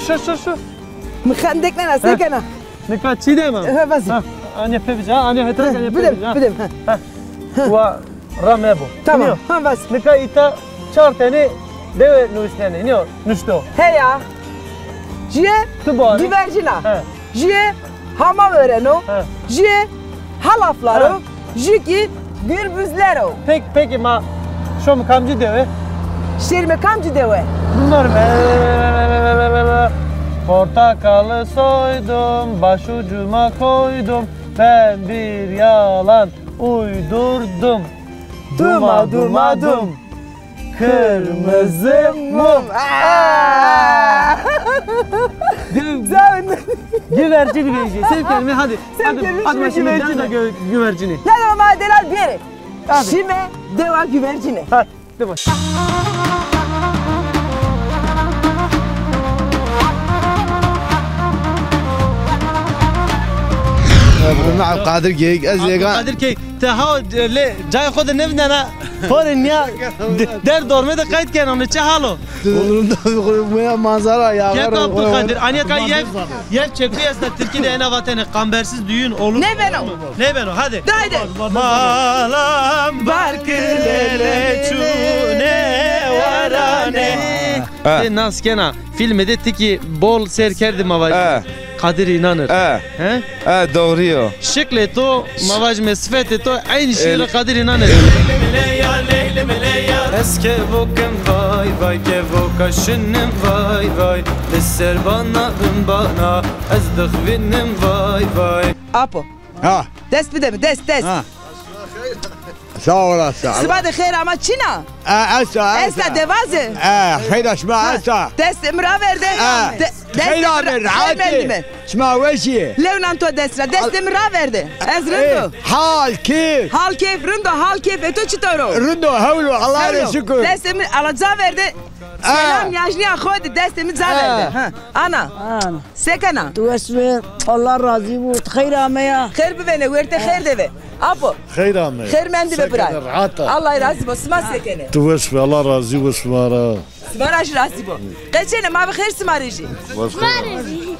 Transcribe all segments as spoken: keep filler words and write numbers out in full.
Şu, şu, şu. Mi xendek nena, se kena? Nika çi dema? Ha, vazî. Ha, anî pê bica, anî hetra, anî pê bica. Bidim, bidim, ha. Ha. Wa ra mebo. Tamam, ha, vazî. Nika îta çar tenî dewe nuştene, nîyo, nuşto. Heya. Jüye güvercin a. He. Jüye hama vereno. He. Jüye ha laflaro. He. Jü kî gürbüzlero. Peki, peki ma şomi kamcî dewe? Şêrîme kamcî dewe? Bunlar me-, portakalı soydum, başucuma koydum. Ben bir yalan uydurdum. Duma, duma, dum. Kırmızı mum. Aa! Gü-, güvercini vereceğiz. Sevgilerimi hadi. Hadi, sevgilerimi hadi şimdi başlayalım. Güvercini. Gel de gö-, güvercini. Gel ama delal bir. Hadi. Şime dewa güvercini. Hadi. Qadir Geyik, ez Yegan. Qadir Geyik, te ha, le, cayê xo de nevindena. Xo rê nîya de-, der dorme de qayt kena, çi hal o? Olur da, manzara ya. Kek Abdülkadir, anîya ka yev, yev çekuy esta Tirkî de ena vatene, kambersiz düğün olur. Ne beno? Ne beno, hadi. De haydi. Malam barkı lele çune varane. Ha. Te nas kena, filmê de ti kî bol seyr kerdî ma vajî. Ha. Kadir İnanır. Ha. He? Ha, doğru yo. Şiklê to, ma vajîme sifetê to, eynî şiirê Kadir İnanır. Ez kevokim vay vay, kevoka şinim vay vay. Li ser bana bin bana, ez dixwînim vay vay. Apo. Ha. Dest bide mi? Dest, dest. Ha. Sağ olasın. Siba de xeyr ama çina? E, esta, esta. Esta, devaze. E, xeyra şima esta. Destê mi raverde. E, de-, destê mi ra-, xeyra ver, rahat. Şima weşî. Lewnan to dest ra. Destê mi raverde. Ez rind o. E, hal, keyf. Hal, keyf, rind o. Hal, keyf, e to çitor o? Rind o, hewl o. Allah rê şukir. Destê mi ala ca verde. Selam, yajnîya xo de, destê mi ca verde. Ha. Ana. Ana. Se kena? Tu wes be, Allah razî bo. Xeyr ameya. Xeyr bivêne, werte xeyr de ve. Apo. Xeyr ame. Xeyr mendî be bira. Rahat a. Allah razî bo. Sima se kenê? Tu wes be, Allah razî bo sima ra. Sima ra jî razî bo. Qeçêne, ma bi xeyr sima rê jî. Sima rê jî.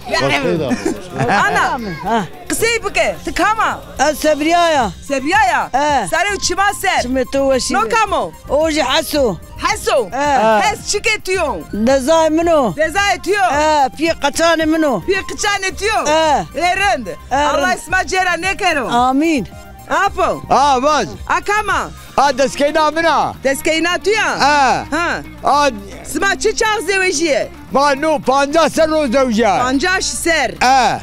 Ana. Ha. Qisey bike. Ti kam a? Ez Sebrîya ya. Sebrîya ya? He. Sare û çima ser. Çimê to weşî be. No kam o? O jî Heso. Heso. He. Hes çikê tu yo? Dezayê min o. Dezayê tu yo? He, pîyê qeçanê min o. Pîyê qeçanê tu yo? He. Ê rind. He, rind. Allah sima cêra nêkero. Amîn. Apo. A, vaj. A kam a? A, deskeyna min a. Deskeyna tu ya? He. Ha. A. Sima çi çax zewejîye? Ma no pancas ser o zewjîya. Pancas ser. He.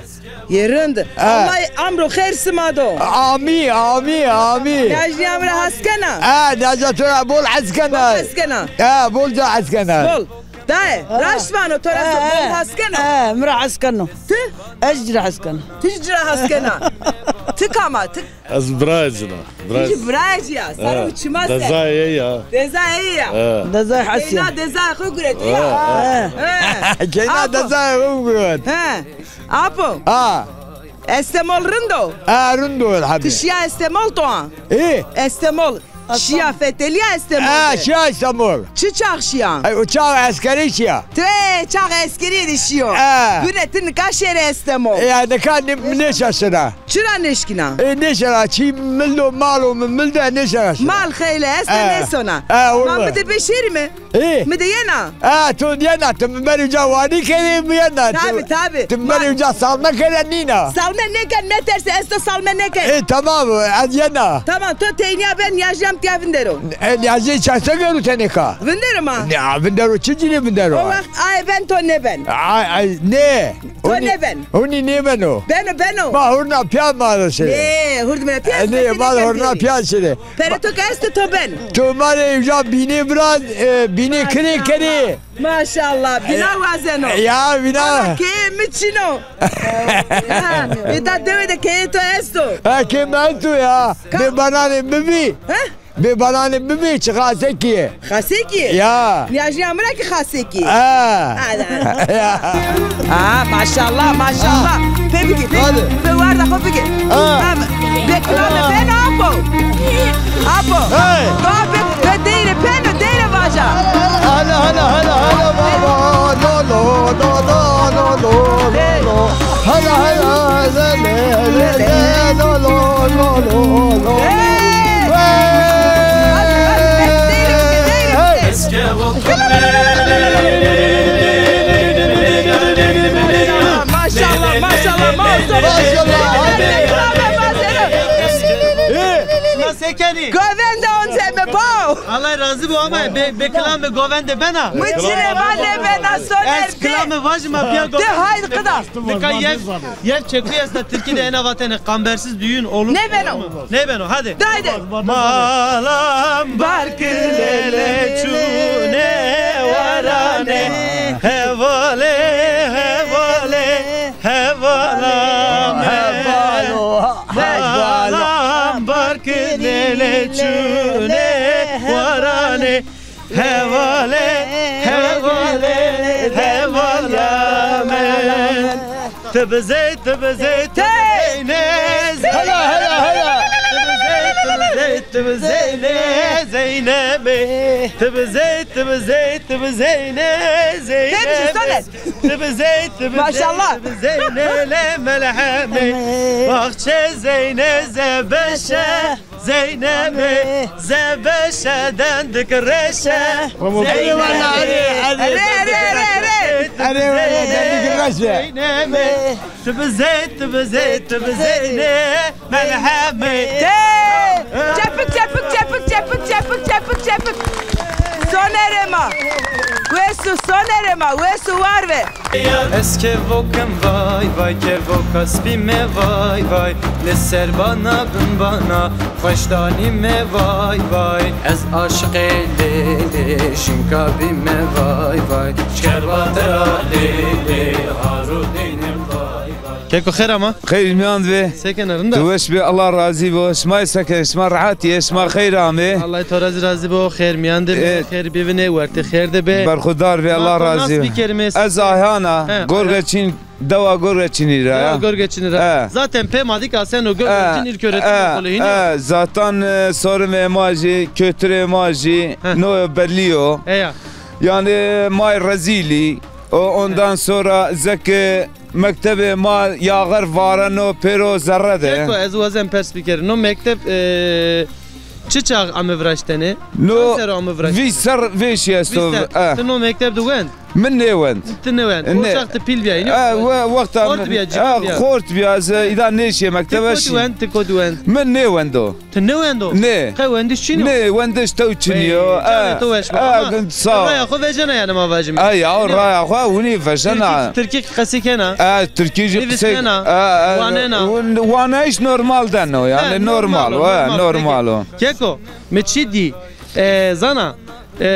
Yê rind. Ha. Allah amro xeyr sima do. Amî, amî, amî. Niyajnîya mi ra hes kena? Ha, niyaja to ra bol hes kena. Bol hes kena. Ha, bol ca hes kena. Bol. Dayê, raşt vano to ra bol hes kena. Ha, mi ra hes keno. Ti? Ez ci ra hes keno. Ti ci ra hes kena. Ti kam a? Ti? Ez birayê ci na. Ti jî birayê ci ya. Sar û çima ser. Dezayê ya. Dezayê ya. Ha. Dezayê Hesî ya. Keyna dezayê xo guret ya. Ha. Ha. Keyna dezayê xo guret. Ha. Apo. Ha. Estemol rind o? Ha, rind o elhamdülillah. Ti şiya Estemol to a? Ê? Estemol. Şiya fetelîya Estemol de? Ha, şiya Estemol. Çi çax şiya? Ay, o çax eskerî şiya. Ti çax eskerî de şiyo. Ha. Gune ti nika şêrê Estemol. E, ya nika nê-, nêşaşina. Çira nêşkina? E, nêşena, çî mil do, mal o, mi mil de nêşena şina. Mal xeyle esta, e, nêsona. E, ma mi de bê şêrî mi? Ê. Mi de yena. A, to yena, ti mi berî uca wanî kenê, mi yena. Tabi, tabi. Ti mi berî uca salme kenê, nîna. Salme nêken, meterse, ez to salme nêken. Ê, tamam, ez yena. Tamam, to teynîya ben, niyajnîya mi tiya vindero. E, niyajnîya çaxse vindero tenê ka? Vindero ma. Ya, vindero, çi cinî vindero? O wext aye ben, to nêben. Ay, ay, nê. To nêben. Hunî nêbeno. Beno, beno. Ma hurna pîya ma de şirê. Nê, hurna pîya. E, nê, ma de hurna pîya şirê. Perê to ke esto to ben. To ma rê uca bînê bira, e, bînê kirê kenê. Maşallah, bîna wazeno. Ya, bîna. Ama keyê mi çin o. Ha, êda dewe de keyê to esto. Ha, keyê mi esto ya. Bê bananê bibî. Ha? Bê bananê bibî, çi xasekî yê. Xasekî? Ya. Niyajnîya mi ra kî xasekî. Ha. Ala. Ya. Ha, maşallah, maşallah. Ha. Pê bigî, pê bigî. Hadi. Pê warda xo bigî. Ha. Ha, bê kilame beno apo. Apo. Hey. Doa bê, bê deyre beno, deyre vaja. Hala, hala, hala, hala, baba. No, no, no, no, Hey! Maşallah, maşallah, maşallah. Maşallah. Şina se kenî? Govende onze mi bo. Allah razî bo ama be, be kilame govende bena. Mi çi rê vande bena Soner. Ez kilame vajî ma pîya govende. De haydi qida. Nika yev, yev çekuy esta Tirkî de ena vatene kambersiz düğün olur mu? Nêbeno. Nêbeno, hadi. De haydi. Malam barkı lele çune warane. Hevale, hevale, hevalame. Hevalo, hevalo. Malam barkı lele çune warane. Hevale, hevale, hevalame. Ti bizey, ti bizey, ti bizey ne Zeynep. Heya, heya, heya. Ti bizey, ti bizey, ti bizey ne Zeynep. Ti bizey, ti bizey, ti bizey ne Zeynep. Tebrik, Soner. Ti bizey, ti bizey, maşallah, ti bizey ne le melheme. Bahçe Zeyne zebeşe. Zeynep'e zebeşeden dik reşe. Zeynep'e. Erê, erê, erê, erê. Erê, erê, erê, dik reşe. Zeynep'e. Tibizey, tibizey, tibizey ne melhemê. Te. Çepik, çepik, çepik, çepik, çepik, çepik, çepik. Sonerê ma. Wes û sonerê ma, wes û war ve. Ez kevokim vay vay, kevoka spî me vay vay, li ser bana bin bana, xweş danî me vay vay. Ez aşiqê lê lê, şinka bî me vay vay, şkerba te ra lê lê, harû dînim vay vay. Keko xêr ama? Xeyr miyan ve. Se kena, rind a? Tu weş bî, Allah razî bo. Şima se kenê, şima rehat yê, şima xeyr amê. Allah to ra zî razî bo, xêr miyan de be, e, xêr bivîne, wertê xêr de be. Berxudar be, Allah razî bo. Ma to nas bikerîme. Ez Ayhan a, he, Gorgeçîn, dewa Gorgeçînî ra ya. Dewa Gorgeçînî ra. He. Zaten pê ma dî ke aseno Gorgeçîn, îlk öğretim okulu hînî yo. He, zaten, e, sorimê ma jî, kültürê ma jî, he, no bellî yo. He ya. Yanî ma yê Rezîlî, o, ondan sonra zeke mektebê ma yaxir vareno pêro zerre de. Keko, ez wazen pers bikerî. No mekteb, e, çi çax ame viraştene? No, çend serr o ame viraştene? Vîst serr vêşî esto. Vîst serr. E. Ti no mekteb de wend? Min nêwend. Ti nêwend. O çax ti pîl bîyayî, nîyo? E, we-, wexta xort bîya, cî, e, pîl bîya. Xort bîya, ez îda nêşîyê mektebe. Ti kotî wend, ti kotî wend? Min nêwendo. Ti nêwendo? Nê. Qe wendiş çin o? Nê, wendiş tew çin yo. Ey, canê to weş be. E, ama sağ ol. Raya xo vejena yanî ma vajîme. E, ya, raya xo winî vejena. Tirkî, Tirkî qesey kena? E, Tirkî jî qesey kena. E, e, wanena. Wan-, wanayîş normal den o, yanî normal o, e, normal o. Peki. Keko, mi çi dî, e, zana, e,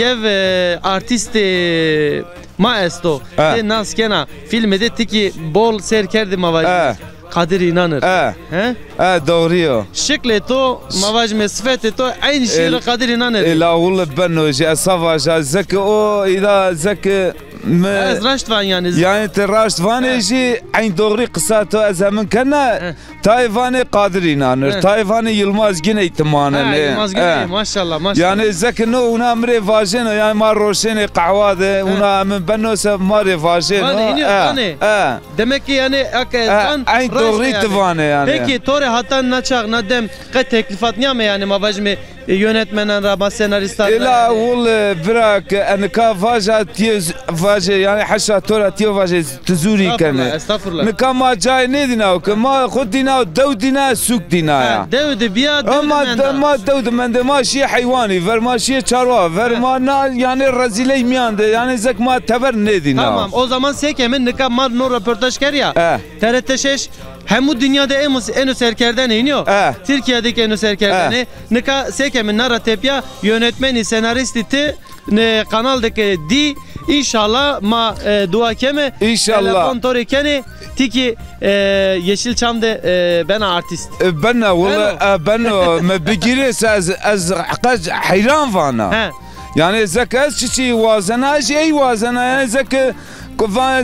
yev, e, artîstê ma esto. E. Ti nas kena, fîlmê de ti kî bol seyr kerdî ma vajîme. E. Kadir İnanır. E. He? E, doğru yo. Şiklê to, ma vajîme sifetê to eynî şîyê Kadir İnanır. Ela wille beno jî, ez sa vaja, zeke o îda zeke mi. Ez raşt van yanî. Yanî ti raşt vanê jî, eyn doğru qisa to ez hemin kena. He. Tayê vanê Kadir İnanır, he, tayê vanê Yılmaz Güney ti manenê. He, Yılmaz Güney, maşallah, maşallah. Yanî zeke no wina mi rê vajêno, yanî ma roşenê qehwa de, he, wina hemin beno se ma rê vajêno. Vanê, hînî yo, vanê. E. Demek ki yanî eke van eyn doğrî ti vanê yanî. Peki, to rê hata na çax, na dem qe teklîfat nîyame yanî ma vajîme, e, yönetmenan ra, ma senarîstan ra? Ela wille bira ke enika vaja tîyê z-, vajê yanî heşa to ra tîyo vajê ti zûrî kenê. Estağfurullah, estağfurullah. Nika ma cayê nêdîna ke ma xo dîna, dew dîna, sûk dîna ya. Ha, dew de bîya, dew de menda. Ma dew de mendê, ma şîyê heywanî ver, ma şîyê çarwa ver, ma na yanî rezîley mîyan de, yanî zek ma teber nêdîna. Tamam, o zaman se keme, nika ma no roportaj kerî ya. E. T R T şeş hemû dinya de emo-, êno serkerdene, hînî yo? E. Tirkîya de kî êno serkerdene. E. Nika se keme, na ra tepîya yönetmenî, senarîstî ti, ne, kanal de ke dî, înşallah ma, e, dua keme. Înşallah. Telefon to rê kenê, ti kî, e, Yeşilçam de, e, bena artîst. E, bena, wele, e, beno. Mi bigîrê se ez, ez qe heyran vana. He. Yanî zeke ez çiçî wazena, ez jî ey wazena. Yanî zeke ku va-,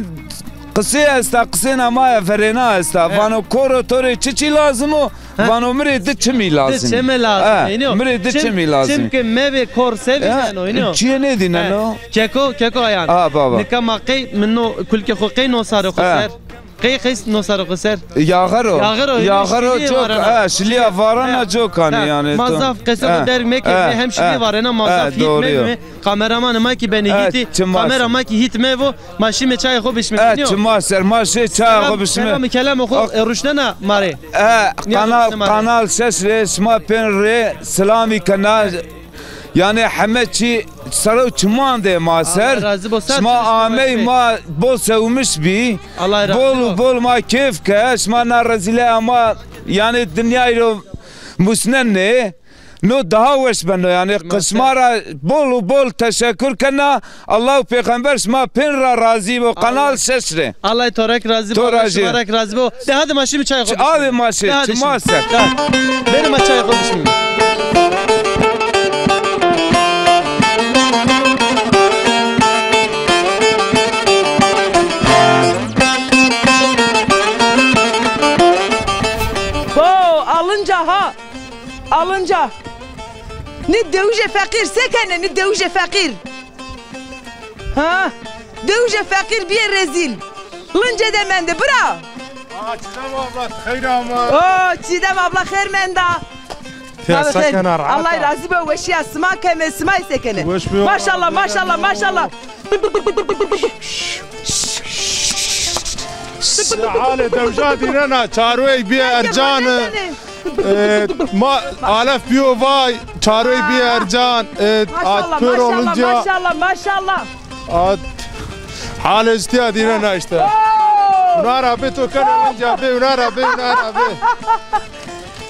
Qisê esta, qisêna ma ya verêna esta. He. Vano koro to rê çiçî lazim o? He. Vano mi rê di çimî lazim. Di çimî lazim. He, mi rê di çimî lazim. Çim ke mebê kor se bî, ino. Çiyê nêdîneno. He. Keko, keko ayan. A, baba. Nika ma qey, mi no kulkê xo qey no sarê xo ser? Qey qey no sarê xo ser? Yaxir o. Yaxir o, ino. Yaxir o, şilî çok, varena. He, şilîya varena çok hani yani. Ma zaf qesê xo derg mekerdîme, hem şilî varena, ma zaf hît mekerdîme. Kameramanê ma kî benê hîtî, kamera ma kî hît mevo, ma şîme çayê xo bişmîme. E, çima ser, ma şê çayê xo bişmîme. Kelamê, kelamê xo, e, ruşnena ma rê. E, Kanal, Kanal Şeş rê, şima pên rê silamî kena. Yanî heme çî ser o çiman de ma ser. Şima amey ma bol sewmiş bî. Bol û bol ma kêf ke. Şima na rezîleya ma, yanî dinyayî ro musnenê. No daha weş beno, yanî şima ra bol û bol teşekur kena. Allah û pêxember şima pên ra razî bo. Kanal Şeş rê. Allah to ra kî razî bo. To ra jî. Allah şima ra kî razî bo. De hadi ma şîme çay xo bişmîme. Hadi ma ser. Bêrê ma çay xo bişmîme. Bo, alınca ha. Alınca. Ni dewije feqîr, se kenê ni dewije feqîr? Ha? Dewije feqîr bîye rezîl. Lince de mende, bira. Aa, Çiğdem abla, xeyr ama. Oo, Çiğdem abla xeyr menda. Ti se kena, rahat a? Allah razî bo, weşîya sima keme, sima se kenê. Weş bîyo. Maşallah, maşallah, maşallah. Halê dewja dînena, çarwey bîye ercan. E, ma alef bîyo vay, çarwey bîye ercan. E, maşallah, maşallah, maşallah, maşallah. At, halê zî tîya dînena îşte. Oo! Wina ra bê, to kenê linca bê, wina ra bê, wina ra bê.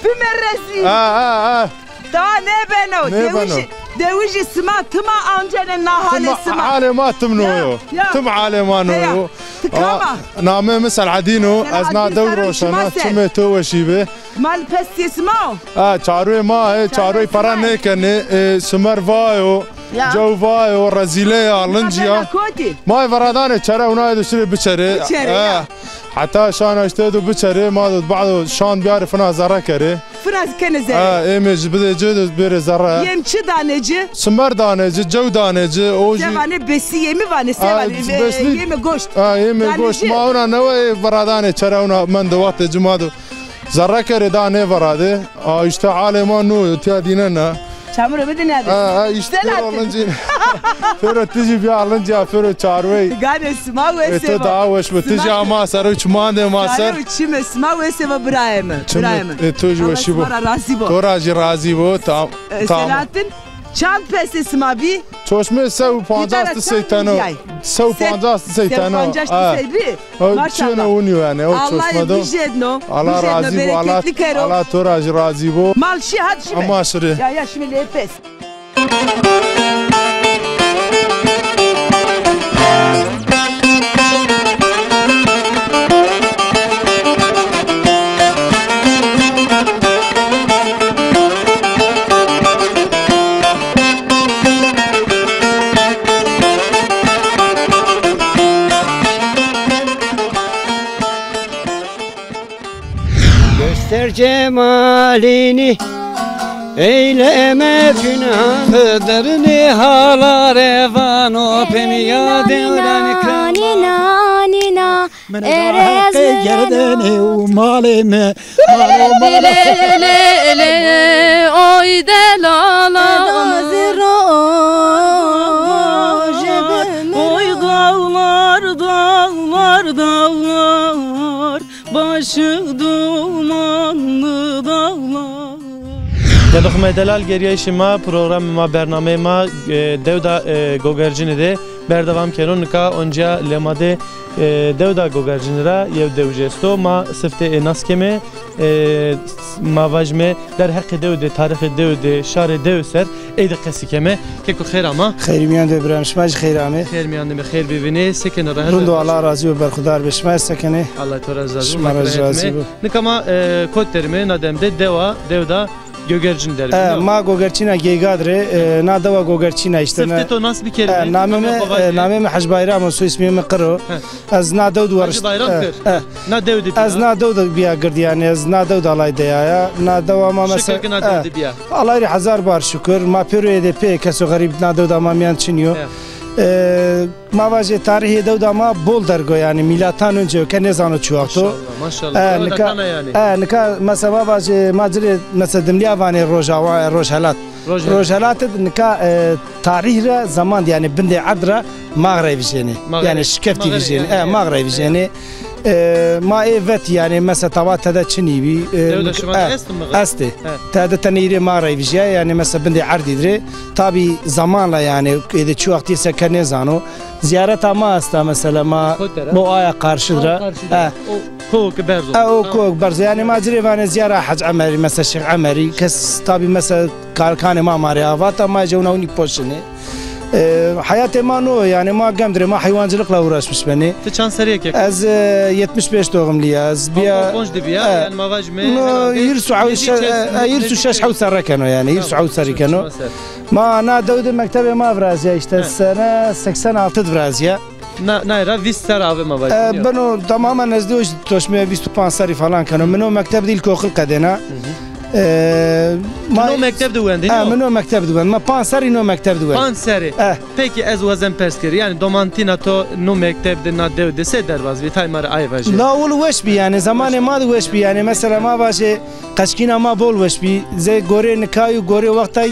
Bime rezîl. Ha, ha, ha. Daha nêbeno. Nêbeno. Dewijî, dewijî sima tima ancenê na halê sima. Halê ma tim no yo. Tim halê ma no yo. Ti kam a? Namê mi Selahedîn o. Ez na dew roşena, çimê to weşî bê. Ma li pestê sima o? Ha, çarwê ma ê, çarwê para nêkenê, e, simer vayo, cew vayo, rezîle ya, lincî ya. Ma ê veradanê çere, wina ê de şirê biçerê. Biçerê, ya. Heta şana îşte do biçerê, ma do bado şan biyarê fina zerre kerê. Fina kenê zerre. Ha, êmê ci bidê ci de bêrê zerre. Yêm çi danê ci? Simer danê ci, cew danê ci, o jî. Se vanê, besî yêmî vanê, se vanê, e, yêmê goşt. Ha, yêmê goşt. Ma wina newe ê veradanê çere, wina mende wextê ci ma do. Zerre kerê da nêveradê. A, îşte halê ma no yo, tîya dînena. Çamurê mi dinê de. Ha, ha, îşte pêro lincî. Pêro ti jî bîya lincî ya, pêro çarwey. Ganê sima wese bo. E, to daha weş bo. Ti jî ama ser o çimandê ma ser. Çarwey û çimê sima wese bo birayê mi. Birayê mi. E, to jî weşî bo. Allah sima ra razî bo. To ra jî razî bo. Tam, e, tamam. Selahattin, çand pesê sima bî? Çoşmê se û pancas di sey teno. Se û pancas di sey teno. Se û pancas di sey bî. Maşallah. Çiyêno winî yanî, o çoşme do. Allah bijêdno. Allah razî bo, Allah, Allah to ra jî razî bo. Mal şî, hadi şîme. Ama şirê. Ya, ya, şîme lê pes. Göster cemalini, eyleme pînan. Qederini hala revano penya dewlen kema. Nîna, nîna. Mene da heqê gerdenê û malê mi. Malo, malo. Lê, lê, lê, oy delala. Oy dağlar, dağlar, dağlar, başı dumanlı dağlar. Gelixme delal, geriyayîşê ma, programê ma, bernameyê ma, e, dewda, e, Gogercini de berdewam keno. Nika oncîya lê ma de, e, dewda Gogercini ra yew dewij esto. Ma siftê ê nas keme, e, ma vajime derheqê dew de, tarîxê dew de, şarê dew ser ey de qesî keme. Keko xeyr ama. Xeyr mîyan de birayê mi, şima jî xeyr amê. Xeyr mîyan de me, xeyr bivînê. Se kenê, rehet? Rind o, Allah razî bo, berxudar be. Şima se kenê? Allah to ra razî bo. Şima ra razî bo. Nika ma, e, kot derîme, na dem de dewa, dewda Gogercin der. E, ma Gogerçîna Geyga de rê, e, na dewa Gogerçîna îşte. Siftê to nas bikerî. E, namê mi, e, namê mi Hacı Bayram o, soyismê mi Qiro. Ez na dew de warişt. Hacı Bayram e, Kır. E. Na dew de bîya. Ez na dew de bîya gird yanî, ez na dew de alay de ya ya. Na dewa ma mesela. Şikir ki na dew de bîya. Alay rê hezar bar şikir. Ma pêro êdî pê keso xerîb na dew de ma mîyan çinî yo. E, ma vajê tarîhê dew de ma bol derg o yanî, mîlatan önce ke nêzano çi wext o. Maşallah, maşallah. E, nika, e, nika mesela ma vajê ma ci rê mesela dimlîya vanê Rojawa, Rojhelat. Rojhelat. Rojhelat de nika, e, tarîh ra, zaman de yanî bindê erd ra maxrey vijênê. Yanî şikeftî vijênê. E, maxrey vijênê. E, ma ê vetî yanî mesela tawa tede çinî bî. E, dew de şima de est mi? Estê. Tede tenê îrê maxrey vijîya yanî mesela bindê erdî de rê. Tabî zamanla yanî êdî çi wext ê se ke nêzano. Ziyareta ma esta mesela ma, ma o aya qarşî de ra. He. O kok berz o. E, o kok berz o. Yanî ma ci rê vanê ziyara Hec Emerî mesela Şêx Emerî. Kes tabî mesela kalikanê ma ma rê avata, ma jewna winî poşinê. E, heyatê ma no yanî ma gem de rê ma heywancılıkla uğraşmış benê. Ti çand serrî yê keko? Ez, e, yetmiş beş doğumlî ya. Ez bîya. Qonc de bîya yanî ma vajîme. No, hîris û hewt, e, hîris û şeş hewt serre keno yanî. Hîris û hewt serrî keno. Ma na dew de mektebê ma virazîya îşte sene seksen altı de virazîya. Na, nay ra vîst serr ave ma vajî. E, beno tamamen ez de o jî toşmê vîst û panc serrî falan keno. Min o mekteb de ilkokul qedêna. E, ma no mekteb de wendî, e, no? Min o mekteb de wend. Ma panc serrî no mekteb de wend. Panc serrî. E. Pekî ez wazen pers kerî. Yanî domantîna to no mekteb de na dew de se derbaz bî? Tay ma rê ay vajî. Lawul weş bî yanî. Zamanê ma de weş bî yanî. Mesela ma vajê qeçkîna ma bol weş bî. Zey gorê nikay û gorê wextay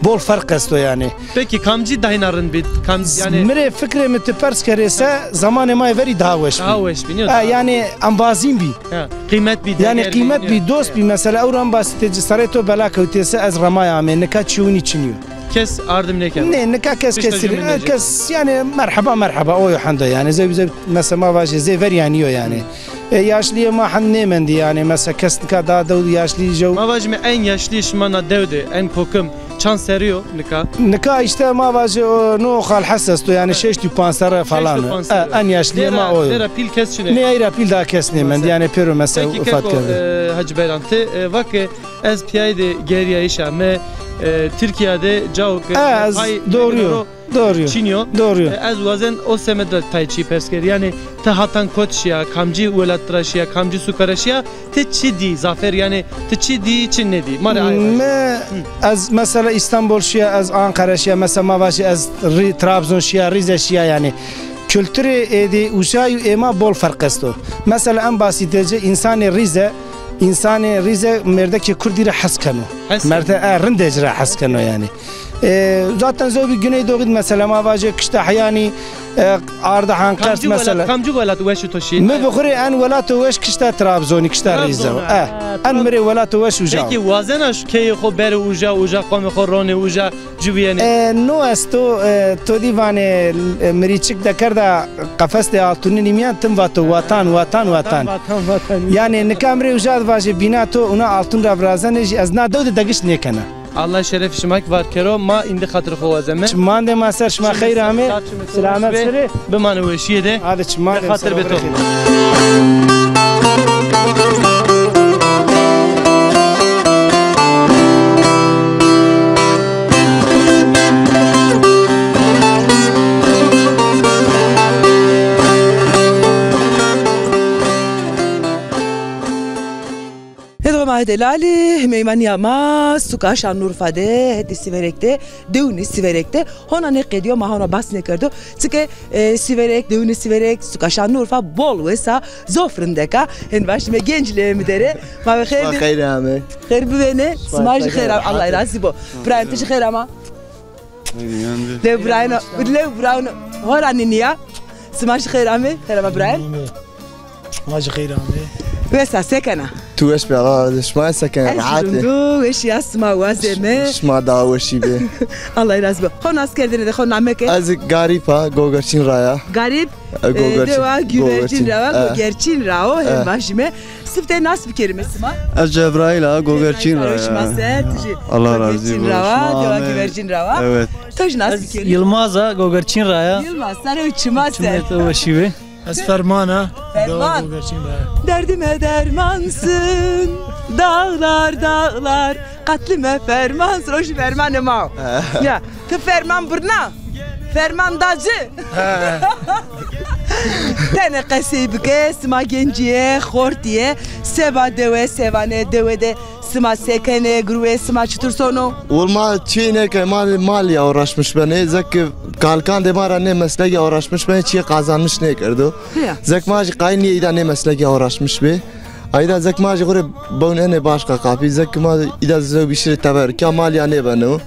bol ferq esto yanî. Pekî kamcî dayna rind bî? Kam, yanî mi rê fikrê mi ti pers kerê se zamanê ma yê verî daha weş bî. Daha weş bî, nîyo? Ha, yanî embazîn bî. Ha, qîmet bî, yanî qîmet bî, dost bî. Mesela ewran basî tê ci serê to bela kewtê se ez remay amê. Nika çîyo winî çinî yo. Kes ardim nêkeno. Nê, nika kes kesî rê, kes yanî merheba merheba o yo hendo yanî. Zey, zey mesela ma vajê zey verî yanî yo yanî. E, yaşlîyê ma hend nêmendî yanî, mesela kes nika daha dew de yaşlî jew. Ma vajîme en yaşlî şima na dew de, en kokim, çand serrî yo nika? Nika îşte ma vajê o, no Xal Hes esto yanî, şeştî û panc serre falan o. E, en yaşlîyê ma o yo. Vera pîl kes çinê. Nê, ey ra pîl daha kes nêmendî yanî, pêro mesela ufat kerdî. Pekî keko, e, Hacı Bayram, ti, e, vake ez pîyayî de gerîyayîş a, mi, e, Tirkîya de cao ke, e, ez, doğru yo. Doğru yo. Çin yo. Doğru yo. E, ez wazen o semed ra tay çî pers kerî. Yanî ti hatan kot şîya, kamcî welat ra şîya, kamcî suka ra şîya, ti çi dî zafer, yanî ti çi dî, çi nêdî? Ma rê ay vajî. Mi, ez mesela Îstanbul şîya, ez Anqara şîya, mesela ma vajî ez rî, Trabzon şîya, Rize şîya yanî. Kulturê êdî uca û ê ma bol ferq esto. Mesela en basîte ci însanê Rize, însanê Rize mêrdekê kurdî ra hes keno. Hes keno. Merde, e, rindê ci ra hes keno yanî. E, zaten zewbî Güneydoğu de mesela ma vajê kişta heyanî, e, Ardahan, Qers mesela. Kamcî welat, kamcî welat weşê to şî? Mi bi xwu rê en welato weş kişta Trabzonî, kişta Rize. Trabzon, e, ha, en mi rê welato weş uca. Pekî wazena şu keyê xwu berê uca, uca qomê xwu ronê uca, ci bîyenê? E, no esto, e, to dî vanê, e, mirîçik dekerda qefes de altûnî nîmîyan tim vato watan, watan, watan. Watan, watan. Yanî nika mi rê uca de vajê bîna to una altûn ra virazenê jî ez na dew de degişt nêkena. Allah şerefê şima kî var kero, ma îndî xatir xo wazeme. Çimandê ma ser, şima xeyr amê. Selamet serê. Bimane weşîye de. Hadi çimandê ma ser. Xatir bê to. Hêdî ma delalî, meymanîya ma suka Şanlıurfa de, hetê Sîverek de, dewnê Sîverek de. Hona nêqedîyo, ma hona bas nêkerdo. Çike, e, Sîverek, dewnê Sîverek, suka Şanlıurfa bol wes a, zof rindek a. Hên vajîme genclê mi der ê. Ma ve xeyr. Xeyr ame. Xeyr bivêne. Sima jî xeyr ame. Allah razî bo. Birayê ti jî xeyr ama. Lew birayno, lew birayno. Hora nînî ya. Sima jî xeyr ame. Xeyr ama birayê. Ma jî xeyr amê. Wes a, se kena? Tu weş be, Allah razı olsun. Şima se kena? Ez rahat ê. Rind o, weşî ya, sima wazeme. Şima daha weşî be. Allah razı olsun. Xo nas kerdene de xo name ke? Ez Garîp a, Gogerçîn ra ya. Garîp, e, Gogerçîn. Dewa Güvercin ra wa, e, Gogerçîn ra o, e, hem vajîme. Siftê nas bikerîme sima. Ez Cebraîl a, Gogerçîn ra ya. Şima se, tu jî Allah razı olsun. Gogerçîn ra wa, dewa Güvercin ra wa. Evet. To jî nas bikerî. Yılmaz a, Gogerçîn ra ya. Yılmaz, sare û çima ser. Çimê to weşî be. Ez Ferman a. Ferman. Dewa Gogerçîn ra. Derdime dermansın dağlar dağlar. Katlime fermansın. O jî fermanê ma. Ya, ti ferman birna. Ferman dacı. Tenê qesey bike, sima gencî yê, xortî yê. Seba dewe, sevanê dewe de sima se kenê, girwê sima çitur sono? Wul ma çî nêke, ma malî ya uğraşmış benê. Zek ki kalikandê ma ra nê meslekî uğraşmış benê, çîyê qazanmiş nêkerdo. Heya. Zek ma jî qayîl nîyê îda nê meslekî uğraşmiş bê. Ayda zek ma jî xwu rê bewnenê başka kapî. Zek ki ma îda zewbî şirê teber, kîya malî ya nêbeno.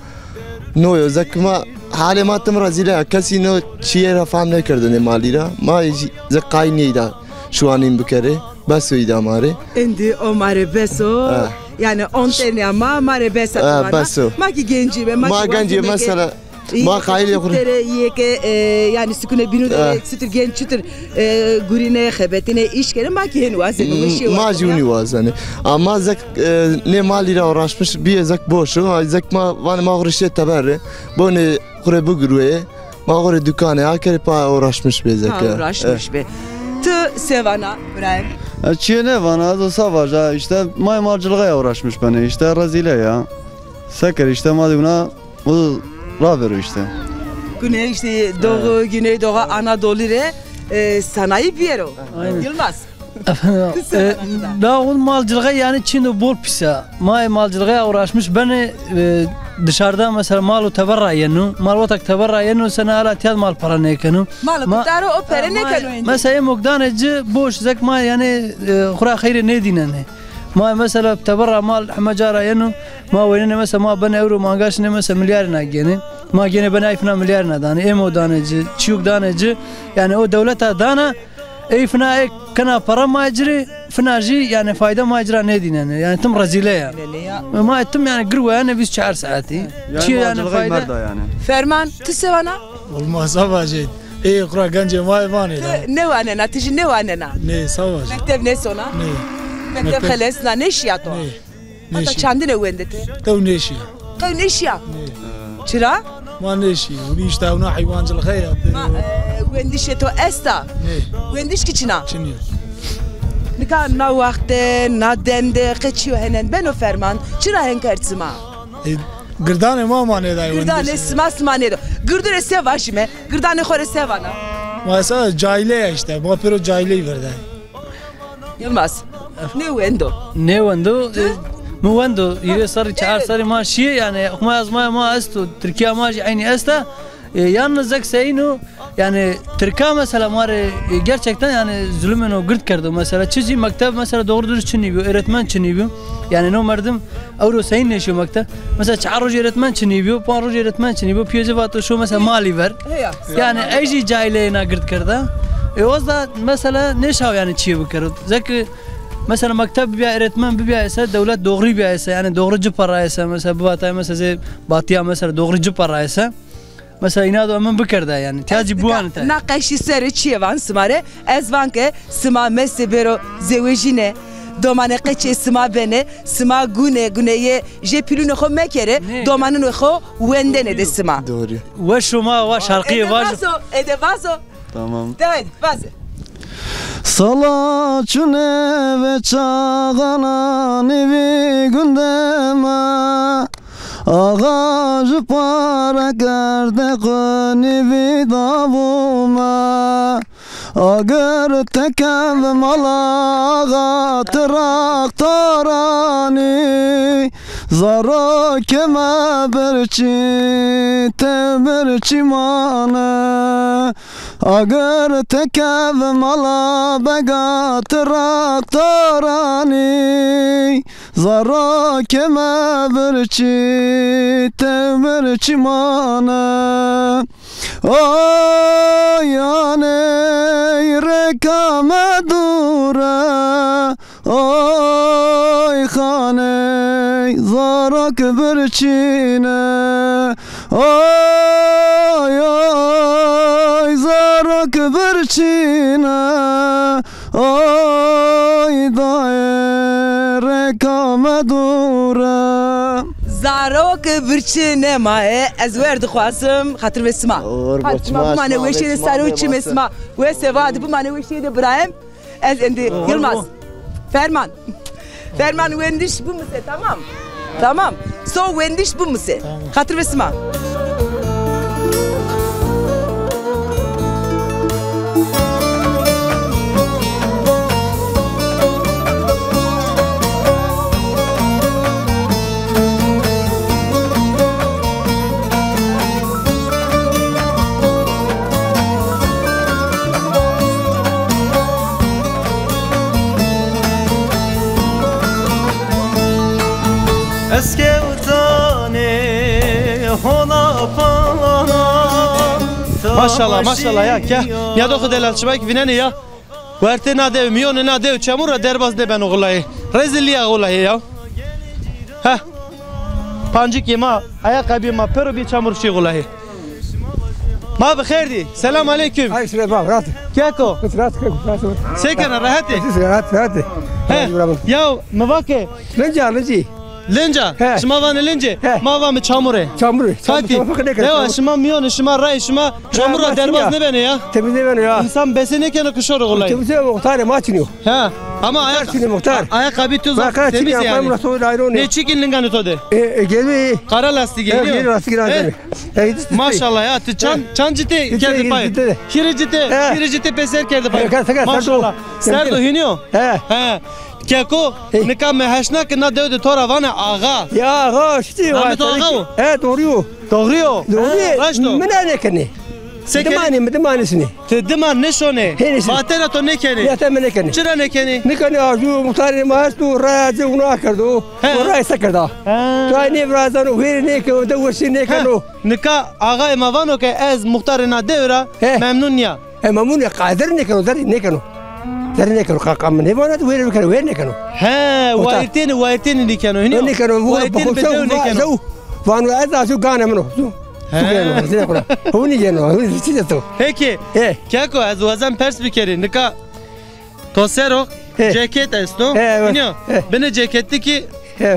No yo, zek ki ma, halê ma tim rezîle ya. Kesî no çîyê ra fam nêkerdo nê malî ra. Ma jî zek qayîl nîyê îda şuwanîn bikerê. Bes o îda ma rê. Êndî o ma rê bes o. Ha. Yanî on têrnîya ma, ma rê bes a. Ha, bes o. Ma kî gencî be, ma kî gencî mesela. Ma qayîlê xwu rê. Tere yê ke, e, yanî sukune bînû de, e, çitur genc, çitur, e, gurîne, xebetîne, îş kenê, ma kî hên wazenê, weşê wazenê. Ma jî winî wazenê. Ama zek, e, nê malî ra uğraşmış bîyê zek boş o. Ay zek ma vanê ma xwu rê şê teber rê. Bonê xwu rê bigirwê. Ma xwu rê dukanê akerê pa uğraşmış bê zeke. Ha, uğraşmış bê. Ti se vana, Îbrahîm? E, çîyê nêvana, ez o se vaja, îşte, ma yê malcilixê ya uğraşmış benê, îşte, rezîle ya. Se kerê, îşte, ma dê wina, o ravêro, îşte. Güney, îşte, Doğu, Güneydoğu Anadolu rê, e, sanayi bîyero. Aynen. Yılmaz. Efendim, e, da o malcilixê yanî çin o bol pîs a. Ma yê malcilixê ya uğraşmış benê, e, dışarıda mesela mal û teber ra yeno. Mal wexta ke teber ra yeno, sena ala tîya de mal pere nêkeno. Mal o ke daro o pere nêkeno êndî. Mesela ê mogdanê ci boş, zek ma yanî, e, xwu ra xeyrê nêdînenê. Ma mesela teber ra mal heme ca ra yeno, ma weynenê mesela ma benê ewro manga şinê mesela milyarêna gênê. Ma gênê benê ay fina milyarêna danê. Ê mogdanê ci, çîyok danê ci, yanî o dewleta dana, ey fina ê kena pere ma ci rê, fina jî yanî fayde ma ci ra nêdînenê. Yanî tim rezîle ya. Rezîle ya. Ma tim yanî girweyenê vîst çar saetî. Yanî çî yanî malcilixê fayde merda yanî. Ferman, ti se vana? Olmaz, se vajê. Ê xwu ra gencê ma yê vanê da. Ti nêwanena, ti jî nêwanena. Nê, se vajê. Mekteb nêsona? Nê. Mekteb xelesna, nêşîya to? Nê. Hata çandine wendê ti? Tew nêşîya. Tew nêşîya? Nê. Çira? Ma nêşî. Winî îşte ewna heywancilixê ya. Ma, e, wendişê to esta? Nê. Wendiş kî çin a? Çin ya. Nika na wext de, na dem de, qe çîyo henen beno Ferman? Çira hên kerd sima? E, girdanê ma ma nêdayê wendişê. Girdanê sima sima nêdo. Girdo rê se vajîme? Girdanê xo rê se vana? Ma esa cahîle ya îşte. Ma pêro cahîley verdayê. Yilmaz. Nêwendo. Nêwendo. E, mi wendo. Hîrê serrî, çar serrî ma şîyê, yanî hukma ezmaya ma esto. Tirkîya ma jî eynî esta. E, yalnız zek seyîn o. Yanî Tirka mesela ma rê, e, gerçekten yanî zulumêno gird kerdo mesela. Çi zî mekteb mesela doğru dürüst çinî bîyo, öğretmen çinî bîyo. Yanî no merdim ewro seyîn nêşîyo mekteb. Mesela çar rojî öğretmen çinî bîyo, panc rojî öğretmen çinî bîyo, pîyê ci vato şo mesela malî ver. Heya. Yanî ey jî cahîleyê na gird kerda. E, o da mesela nêşaw yanî çîyê bikero. Zeki mesela mekteb bibîya, öğretmen bibîya êse, dewlet doğrî bîya êse, yanî doğrî ci perra êse, mesela bivatay mesela zê batîya mesela doğrî ci perra êse. Mesela îna do emin bikerda yanî. Tîya zî biwanita. Na qeşî serê çîyê van sima rê. Ez van ke sima mestê bêro zewejîne. Domanê qeçê sima benê. Sima gune, guneyê jê pîlûnê xo mekerê. Nê. Domanunê xo wendenê de sima. Doğru. Weş o ma, wa şarkıyê vajo. Ede vazo, ede vazo. Tamam. De haydi, vaze. Sala çune ve çağana nîvî gundeme. Axa ji pare kerde xwe nîvî davûme. Agir tekev mala axa tiraqtaranî. Zarokê me birçî, tew birçî mane. Agir tekev mala bega tiraqtaranî. Zarokê me birçî, tew birçî mane. Oy aney rêka me dûr e. Oy xaney zarok birçîne. Oy, oy, zarok birçîne. Oy dayê rêka me dûr e. Taro ke virçine ma e, ez wer dixwazim, xatir ve sima. Hadi sima bimane weşîye de, saro çime sima. Wese va, hadi bimane weşîye de birayem. Ez endî Yılmaz. Ferman. Ferman wendiş bimise, tamam. Tamam. So wendiş bimise. Xatir ve sima. Eskewtane hona pana. Maşallah, maşallah ya. Ke, ya do xu delal çimek vinenê ya. Wertê na dew, miyonê na dew çamur ra derbaz nêbeno xulayê. Rezilîya xulayê ya. Heh. Pancikê ma, ayakkabîyê ma pêro bî çamur şî xulayê. Ma bi xêr dî. Selam aleykum. Ay, şuraya bak, rahat. Keko. Rahat, keko, rahat. Se kena, rehet ê? Rahat, rahat. He. Ya, mi va ke. Linca, linci. Linca? He. Şima vanê lince? He. Ma vame çamure. Çamure. Çamur, çamur, çamur, çamur. Dewa, şima miyonê şima, rayê şima çamur ra derbaz nêbenê ya. Temiz nêbeno ya. Însan bese nêkeno ke şoro xulay. Temiz nêbeno, muxtarê ma çin o. Ha. Ama ayak, muxtar çin o, muxtar. Ayakkabî tu zaf temiz yani. Nê çîkîn linganê to de? E, e, geri. Qara lastîk geliyor. Geri lastîk geliyor. Maşallah ya, tu çan, çan citê kerdî pay. Hîrê citê, hîrê citê pêser kerdî pay. Maşallah. Serdo hînî yo? He. He. Keko, nika mi heşna ke na dew de to ra vanê axa. Ya axa, şitî. Namê to axa o? He, doğru yo. Doğru yo. Doğru. He, raşt o. Mi na nêkenê. Se kenê? Dimanê mi, dimanê şinê. Ti diman nêşonê? Hê, nêşonê. Vatena to nêkenê? Vatena mi nêkenê. Çira nêkenê? Nêkenê, a ju muxtarê ma esto, raya ci wina kerdo. He. O raya se kerda. He. Raya nêvirazeno, wêrê nêkeno, de weşî nêkeno. He. Nika axayê ma vano ke ez muxtarê na dewe ra memnun nîya. E, memnun ya, qa zerrî nêkeno, zerrî nêkeno. Zerrî nêkeno, qa, qa mi nêvana, wêrê bikero, wêrê nêkeno. He, wayîrtênî, wayîrtênî nêkeno, hînî yo? Nêkeno, wayîrtênî bi dew nêkeno. Wano ez a ju ganê min o. Ju. He. Ju gêno, zîne kula. Hûnî gêno, hûnî çi de to. Peki, keko, ez wazen pers bikerî, nika to ser o ceket esto. He, evet. Hînî yo? He. Binê ceketî kî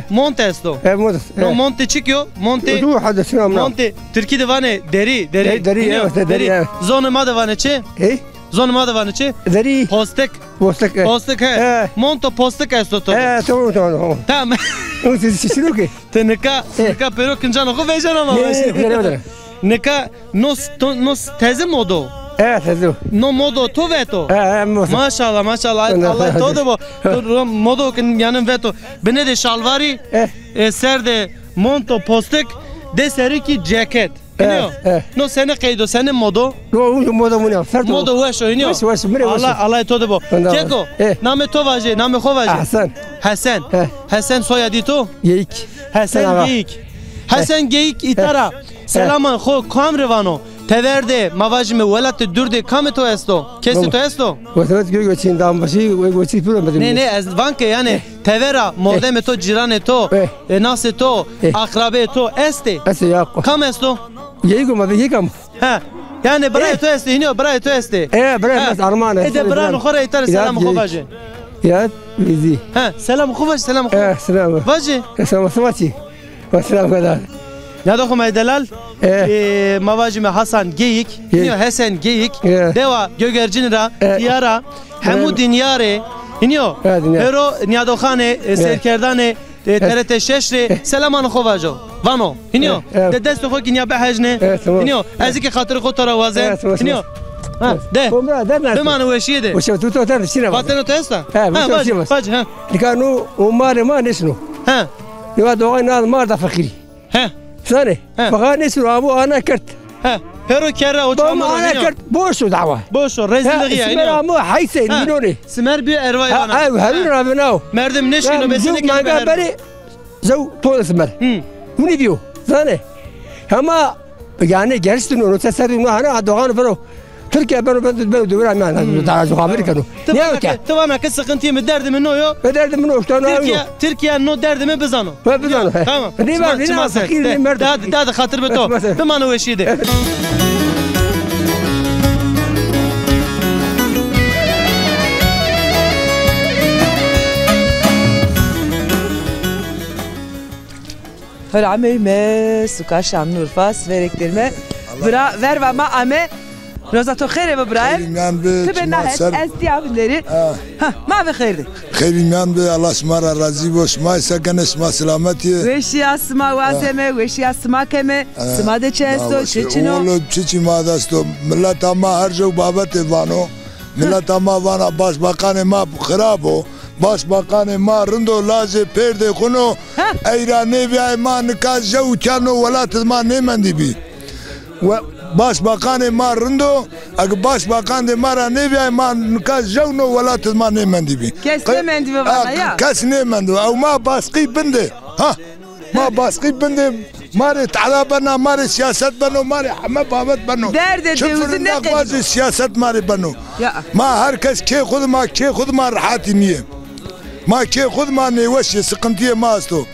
mont esto. He, mont. No montê çik yo? Montê. Montê. Tirkî de vanê derî, derî. He, derî, evet, derî, evet. Zonê ma de vanê çi? He? Zonê ma de vanê çi? Derî. Postik. Postik, he. Postik, he. He. Monto postik esto to de. He, tamam, tamam, tamam. Tamam. Ti nika, nika pêro kincano xo vejeno ma. Nika no s-, to, no s-, teze modo. E, teze. No modo to veto. E, e, modo. Maşallah, maşallah. Allah to de bo. To ro-, modo kin yanın veto. Binê de şalvarî, e, ser de monto postik, de serî kî ceket. Hînî yo? E, e. No senê qeydo, senê modo? No, modo mi nîya. Modo weş o, hînî yo? Weş, weş, mi rê weş o. Allah, Allah to de bo. Keko, namê to vaje, namê xo vaje. Hesen. Hesen. He. Hesen soyadî to? Geyik. Hesen Geyik. Hesen Geyik îta ra selaman xo kam rê vano? Tever de, ma vajîme welatê dûr de kamê to esto? Kesê to esto? Welat Gö-, Göçin, Dambaşî, Göçin piro. Nê, nê, ez van ke yanî tever ra mordemê to, cîranê to, e, nasê to, akrabeyê to estê? Estê ya. Kam esto? Geyik o, ma de geyik ama. He. Yanî birayê to estê, hînî yo, birayê to estê. E, birayê mi est, Arman est. Ede biranê xo ra îta rê selamê xo vaje. Ya, bizi. He, selamê xo vaje, selamê xo. E, selam. Vaje. E, selam, selam çi? Mesela bu kadar. Nîyada xo ma yê delal, e, ma vajîme Hasan Geyik, nîyo Hesen Geyik, dewa Gögercin ra, diyara, hemû dinyarê, hînî yo, pêro nîyadoxanê, e, seyirkerdanê, e, T R T şeş rê selamanê xo vajo. Vano, hînî yo, de destê xo kî nîya bihejnê, hînî yo, ez kî xatirê xo to ra wazen, hînî yo. Ha, de. Bimane weşîye de. Vatena to esta? Ha, vaje, vaje, ha. Nika no, o marê ma nêşino. Ha. Niva doğa naz mar da feqîrî. He. Zanê? He. Feqîr nêşino, abo ana kerd. He. Pêro kerra o çamur ana kerd, boş o dawa. Boş o, rezilliği ya, simer ino. Amo heyse, nînonê. Simer bî ervay vana. Ha, herûn ra vînao. Merdim nêşino, besinê manga berê, zew to simer. Hı. Hûnî bîyo, zanê. Hema Yanî gerçekten onu te serî no hana dogan vero. Tirkiye beno, beno, beno döver ama daha çok haber keno. Ne o ki? Ti vana ke sıkıntı mi, derdê mi no yo. Ve derdê mi no, işte no. Tirkiye, Tirkiye no derdê mi bizano. Ve bizano. Tamam. Ne var, ne var, fakir, ne merdim. Daha, daha da xatir be to. Bimane weşîye de. Hora ameyme suka Şanlıurfa, siverek derme. Bira, verva ma ame. Roza to xêre bi birayê. Xeyrî mîyan bi. Ti be çima nahet, ser ez dîya binderî. Ha. Ha, ma bi xêr de. Xeyrî mîyan bi, Allah şima ra razî bo. Şima se kenê, şima selamet yê? Weşîya sima wazeme, weşîya sima keme. Ha. Sima de çi esto, çi çin o? Oğlum, çiçî ma de esto. Mileta ma her jew babetê vano. Mileta ma vana başbakanê ma xirab o. Başbakanê ma rind o, lajê pêrdê xwin o. Ha. Ey ra nêbîyayê ma nika jew û tîya no welat id ma nêmendîbî. We, başbakanê ma rind o, eke başbakandê ma ra nêbîyayê ma nika jew no welat id ma nêmendîbî. Kes nêmendîbî vana ya. Kes nêmendo. Ew ma basqî bin de. Ha. Ma basqî bin de, ma rê tehla bena, ma rê sîyaset beno, ma rê heme babet beno. Derdê dewizî nêqedîno. Çi firindaq vajê sîyaset ma rê beno. Ya. Ma her kes kê xwu de, ma kê xwu de ma rehetî nîyê. Ma kê xwu de ma nêweş yê, siqintiyê ma esto.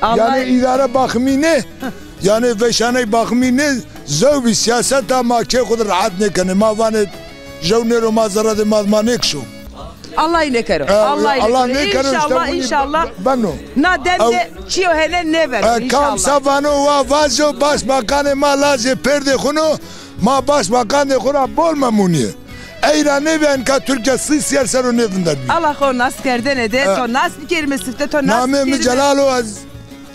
Allah. Yanî îdare baximî nê, yanî veyşaney baximî nê, zewbî sîyaseta ma kê xwu de rehet nêkenê. Ma vanê jew nêro ma zerredê ma, ma nêkişo. Allay nêkero. E, Allay nêkero. Înşallah, înşallah. Beno. Na dem de çîyo hene nêbeno. E, înşallah. Kam sa vano wa vajo, başbakanê ma lajê pêrdê xwin o, ma başbakandê xwu ra bol memûn yê. Ey ra nêbîya nika Tirkîya sî sîyer ser o nêvinderbî. Allah xo nas kerdene de, e, to nas bikerîme sifte, to nas bikerîme. Namê mi Celal o, ez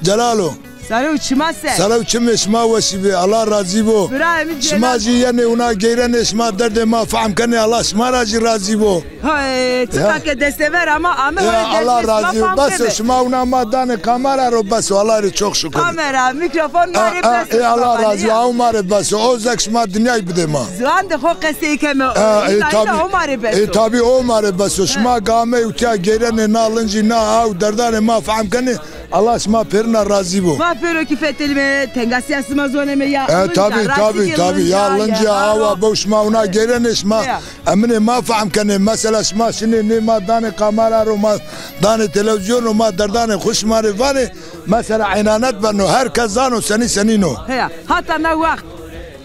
Celal o. Sare û çima ser. Sare û çimê şima weşî bê. Allah razî bo. Birayê mi Celal. Şima jî yenê wina geyrenê, şima derdê ma fehm kenê. Allah şima ra jî razî bo. Hay, çiqa ke destevera ma ame, hay, Allah razî bo. Bes o, şima wina ma danê kamera ro, bes o. Allah rê çok şukur. Kamera, mîkrofon ma rê bes o. Ê, Allah razî bo. Aw ma rê bes o. O zek şima dinyay bidê ma. Ziwan de xo qesey keme. Ê, tabî, o ma rê bes o. Ê, tabî o ma rê bes o. Şima ke amey û tîya geyrenê na lincî, na aw derdanê ma fehm kenê. Allah şima pêrina razî bo. Ma pêro kî fetelîme, tengasîya sima zoneme ya. E, tabî, tabî, tabî. Ya lincî ya awa bo, şima wina geyrenê şima. Eminê ma fehm kenê. Mesela şima şinê nê ma danê kamera ro, ma danê televîzyon ro, ma derdanê xwu şima rê vanê. Mesela înanet beno, her kes zano senî senîn o. Heya, hata na wext.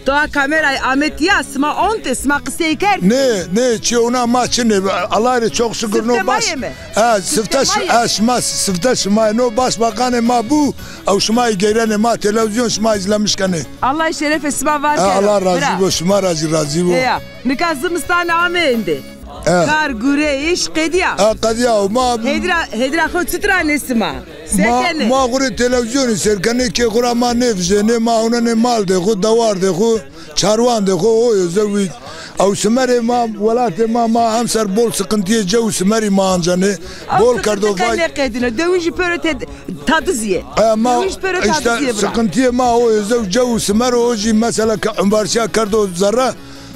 To a kamerayî ame tîya, sima ontê, sima qisey kerd? Nê, nê, çîyo wina ma çinê. Allah rê çok şukur, no baş. Sifte ma yê mi? E, sifte şima, e, şima, sifte şima yê. No başbakanê ma bû, ew şima yê geyrenê, ma televîzyon şima îzlemiş kenê. Allah şerefê sima var kero. E, Allah razî bo, şima ra jî razî bo. Heya, nika zimistanî ame êndî. E. Kar, gureyîş qedîya? E, qedîya o. Ma hêdîra, hêdîra xo çitur anê sima? Se kenê? Ma xwu rê televîzyonî sêr kenê, kê xwu ra ma nêvijênê, ma ewnenê maldê xwu, dewardê xwu, çarwandê xwu, o yo zewî. Ew simerê ma, welatê ma, ma emser bol siqintiyê cew û simerî ma ancenê. Bol kerdo vay. Nêqedîno. Dewij jî pêro tadizî yê. E, ma dewij pêro tadizî yê bira. Siqintiyê ma o yo zew, cew û simer o, o jî mesela ke umbarsîya kerdo zerre,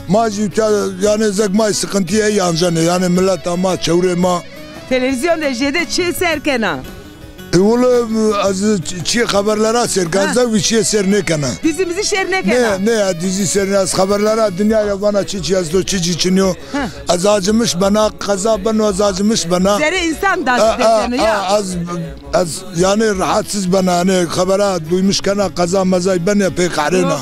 ma jî te, yanî zek ma siqintî ey ancenê, yanî mileta ma, çewrê ma. Televîzyon de jêde çi sêr kena? E, wele ez çi, çi xeberlera sêr kena, ez zewbî çiyê sêr nêkena. Dîzî mizî sêr nêkena? Nê, nê, ez dîzî sêr nê, ez xeberlera dinyayê vana çi çi esto, çi çi çinî yo. Ez acımış bena, qeza beno, ez acımış bena. Zerê însan da dezeno ya. Ez, ez yanî rahatsiz bena, yanî xebera duymuş kena, qeza mezay benê pey qehrêna.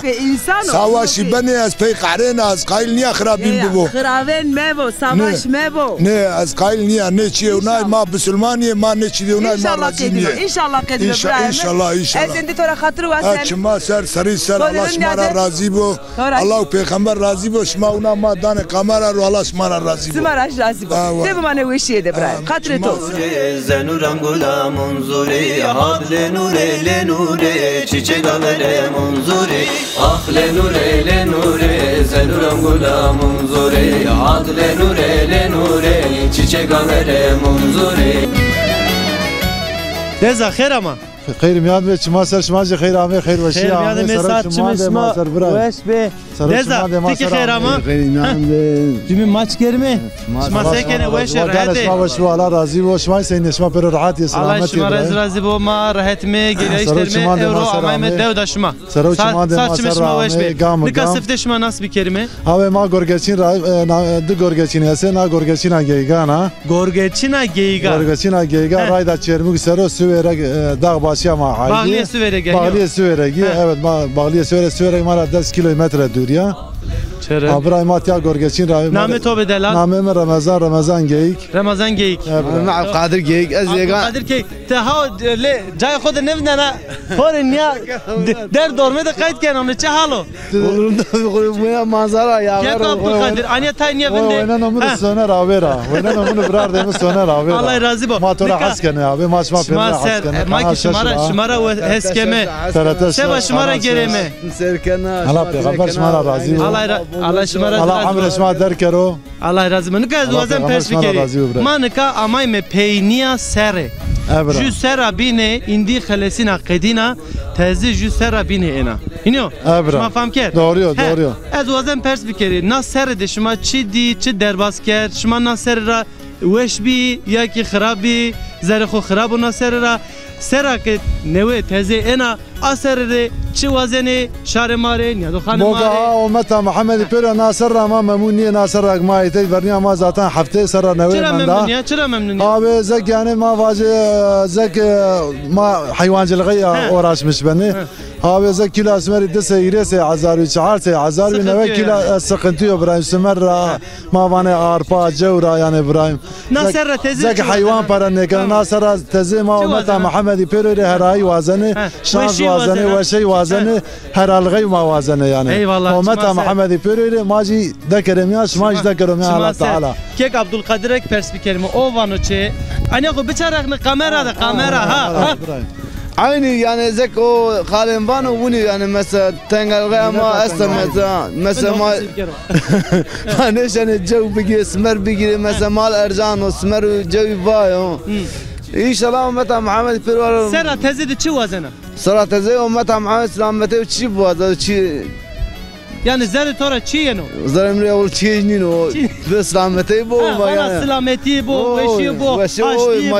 Savaşî benê, ez pey qehrêna, ez qayîl nîya xirabîn bibo. Xiraven mebo, savaş mebo. Nê, ez qayîl nîya, nê çîyê winay ma bisilmanî yê, ma nê çîyê winay ma razî nîyê. Înşallah qedîno, înşallah qedîno birayê mi. Înşallah, înşallah. Ez êndî to ra xatir waseme. Çima ser, serî ser, Allah şima ra razî bo. Allah û pêxember razî bo, şima wina ma danê kamera ro, Allah şima ra razî bo. Şima ra razî bo. Tê bimanê weşîye de birayê. Xatirê to. Zenu rengula munzuri, had le nure, le nure, çiçek avere munzuri. Ah le nure, le nure, zenu rengula munzuri. Had le nure, le nure, çiçek avere munzuri. Deza, xêr ama. Xeyr mîyan be, çima ser, şima jî xeyr amê, xeyr weşî amê. Xeyr mîyan be, sero saat çimê şima weş be. Deza, ti kî xeyr ama. Xeyr mîyan be. Cimî maç kerme. Şima se kenê, weş ê, rehet ê? Şima weş bo, Allah razî bo. Şima senîn ê, şima pêro rehet ê, selamet ê? Allah şima ra razî bo, ma rehet me, gêrayîş derme, ewro ameyme dew da şima. Sero çimandê ma ser ra amê, gam gam. Nika sifte şima nas bikerîme. Awe ma Gorgeçîn ra, e, na, di Gorgeçîn ese, na Gorgeçîna Geygan a. Gorgeçîna Geygan. Gorgeçîna Geygan, rayda Çermûg sero Siwêreg, e, daxbaşîya ma aydî. Baxlîyê Siwêreg. Baxlîyê Siwêregî, evet, ma, baxlîyê Siwêreg, Siwêreg ma ra des kîlometre dûrî ya. Çere. Ha, birayê ma tiya Gorgeçîn ra. Namê to be delal? Namê mi Remezan, Remezan Geyik. Remezan Geyik. E, bira. Namê mi Abdulkadir Geyik. Ez yega. Abdulkadir Geyik. Te ha, lê cayê xo de nêvindena. Xo rê nîya de-, der dormê de qeyd keno, çi hal o? Olur da, bu ya manzara ya. Kek Abdulkadir, anya tay nîya vinde. Weyna nomunu söner avera. Weyna nomunu birar demi söner avera. Allah razî bo. Ma to ra hes kene abi. Ma şima pêro ra hes kene. Ma ki şima ra, şima ra hes keme. Seba şima ra gereme. Serkena. Allah peyxamber şima ra razî bo. Allah ra-, Allah şima ra razî bo. Allah emrê şima der kero. Allah razî bo. Nika ez wazen pers bikerî. Ma nika amayme peynîya serre. Jü serra bîne îndî xelesîna qedîna, tezî jü serra bîne êna. Hînî yo? Şima fam kerd? Doğru yo, doğru yo. Ez wazen pers bikerî. Na serre de şima çi dî, çi derbas kerd? Şima na serre ra weş bî ya kî xirab bî? Zerê xo xirab o na serre ra? Serra ke newe tezê êna, a serre rê çi wazenê şarê ma rê, nîyadoxanê ma rê? Boga ha ometa Muhammedî pêro na serra ma memnun nîyê, na serra ma îtey vernîya ma zaten heftê serra newê menda. Çira memnun nîya? Çira memnun nîya? Abi zek yanî ma vacê, zek, e, ma heywancılığı ya uğraşmış benî. Abi zek kîlo esmerî di sey, hîrê sey hezar bî, çar sey hezar bî, newe kîlo, e, sıkıntı yo birayim, simer ra, ma vanê arpa, cew ra yanî birayim. Na serra tezê zek heywan pere nêkeno. Na serra tezê ma ometa Muhammedî pêroyî rê herayî wazenê, şans wazenê, weşey wazenê, heralixey ma wazenê yanî. Eyvallah. Ometa Muhammedî pêroyî rê ma jî dekerê mîyan, şima jî dekero mîyan Allah Teala. Kek Abdulkadir ek pers bikerîme, o vano çi? Anya xo biçarexne kamera de, kamera ha. Eynî yanî zek o xalên vano winî yanî mesela tengalixê ma esta mesela, mesela ma Ma nêşenê cew bigîrê, simer bigîrê, mesela mal ercan o, simer û cewî vayo. Înşallah ometa Muhammed pêro. Serra teze de çi wazena? Serra teze ometa Muhammed selametê û çi biwaze, çi. Yanî zerê to ra çi yeno? Zerê mi rê ewil çi nîno. Çi? Bi selametê bo ma yanî. Selametî bo, weşî bo, haştî bo,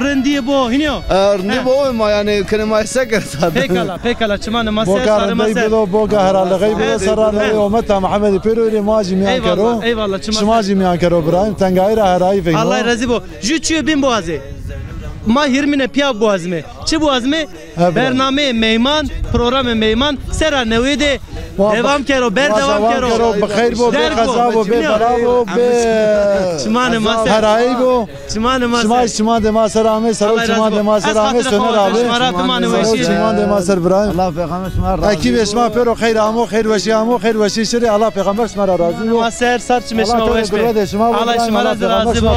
rindî bo, hînî yo? E, rindî bo ma yanî, kenê ma se kerd zaten. Pekala, pekala, çimanê ma ser, sarê ma ser. Boga rindey bido, boga heralixey bido, serra newê ometa Muhammedî pêroyî rê ma jî mîyan kero. Eyvallah, eyvallah, çima ser. Şima jî mîyan kero birayim, tengayî ra herayî veyno. Allah razî bo. Jü çîyo bîn biwazê. Ma hîrmîne pîya biwazîme. Çi biwazîme? Bernameyê meyman, programê meyman, serra newê de devam kero, berdewam kero. Bi xeyr bo, bê qeza bo, bê bela bo, bê. Çimanê ma ser. Herayî bo. Çimanê ma ser. Şima çimandê ma ser amê, sero çimandê ma ser amê, soner abi. Şima ra bimanê weşî. Çimandê ma ser birayim. Allah peyxamber şima ra razî bo. Ekîbê şima pêro xeyr amo, xeyr weşî amo, xeyr weşî şirê. Allah peyxamber şima ra razî bo. Ma ser, sar çimê şima weş be. Allah şima ra zî razî bo.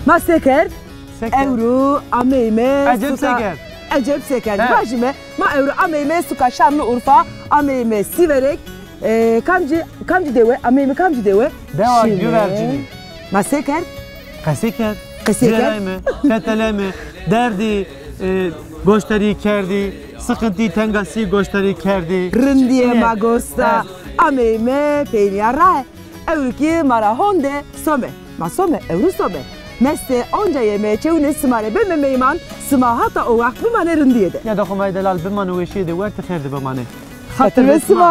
Ma se kerd? Se kerd. Ewro ameyme. Eceb se kerd? Eceb se kerd. Vajîme, ma ewro ameyme suka Şanlıurfa, ameyme Sîverek. E, kamcî, kamcî dewe? Ameyme kamcî dewe? Dewa Güvercini. Ma se kerd? Qesey kerd. Qesey kerd. Cêrayme, feteleme, derdî, e, goştarî kerdî, sıkıntı, tengasî goştarî kerdî. Rindîye ma gosta. Ameyme peynîya rae. Ewro kî ma ra honde some. Ma some, ewro some. Meste onca yeme, çewine sima rê beme meyman, sima hata o wext bimane rindîye de. Ya da xo ma delal bimane weşîye de, wertê xêr de bimane. Xatir be sima.